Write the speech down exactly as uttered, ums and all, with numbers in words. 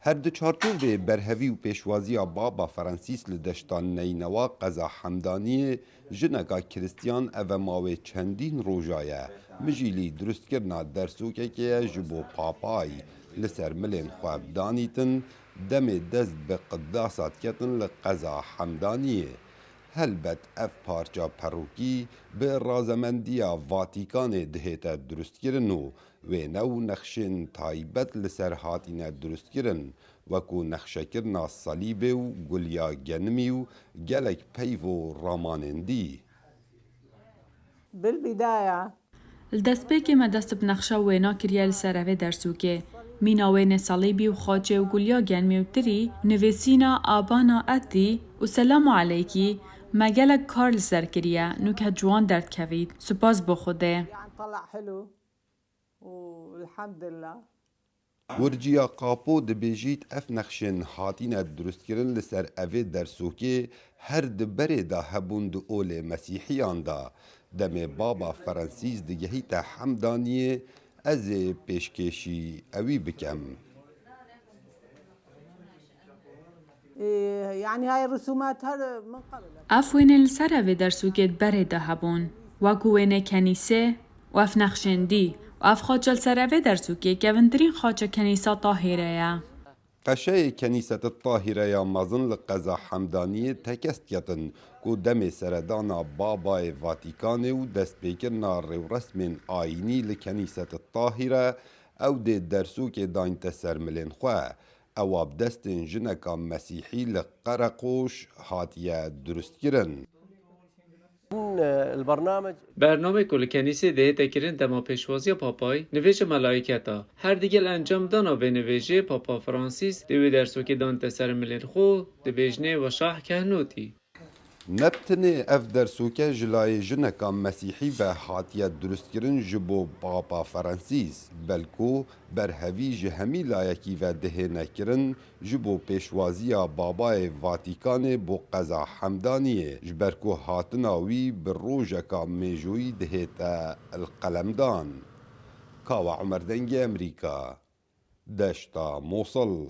Her di çarçovê berhevî û pêşwaziya Baba Fransîs li deşta Neynewa qeza Hemdaniyê, jineka Kristiyan eve mawê çendîn roja ye. Mijîlî durustkirina dersokekê ye ji bo Papayî li ser milên xwe bidanîtin, demê dest bi qidasa diketin li qeza Hemdaniyê. Helbet ev parça perokî bi razemendiya Vatîkanê dihête durustkirin û wêne û nexşên taybet li ser hatine durustkirin, wekû nexşekirina salîbê û guliya genimî û gelek peyv û ramanên dî. بالبداية Li destpêkê me dest bi nexşa wêna kiriye li ser evê dersokê. Mîna wênê salîbî û xaçê û guliya genmî û tirî, nivîsîna Abana Etî û Selamu Aleykî, me gelek kar li ser kiriye, nûke ciwan derdkevît. Spas bo Xwedê. يعني طلع حلو والحمد لله. Wirciya Qapo dibêjît, ev nexşên hatine durustkirin li ser evê dersokê her di berê de hebûn di olê mesîhiyan de. Demê Baba Fransîs digehîte Hemdaniyê, ez ê pêşkêşî ewî bikem. إيه، يعني هاي الرسومات هر من قبل. Ev wênên li ser evê dersokê di berê de hebûn, wekû wênê kenîsê û ev nexşên dî û ev xaça li ser evê dersokê kevintirîn xaça kenîsa Tahîre ye. Qeşeyê Kenîset Tahîre ya mezin li qeza Hemdaniyê tekez diketin ku demê seredana Babayê Vatîkanê û destpêkirina rêwresmên ayînî li Kenîset Tahîre, ew dê dersokê dayînte ser milên xwe. Ewa bi destên jineka mesîhî li Qereqoş hatiye durustkirin. البرنامج Bernamê ku li kenîsê dihête kirin dema pêşwaziya Papayî, nivêja melaîketa. Her digel encamdana vê nivêjê Papa Fransîs dê wê dersokê dante ser milên xwe, dibêjnê: Weşah kehnotî. Ne bi tenê ev dersoke ji layê jineka mesîhî ve hatiye durustkirin ji bo Papa Fransîs, belku berhevî ji hemî layekî ve dihêne kirin ji bo pêşwaziya Babayê Vatîkanê bo qeza Hemdaniyê, ji ber ku hatina wî bi rojeka mêjoyî dihête li qelemdan. Kawa Umer Dengê Emerîka, Deşta Mosil.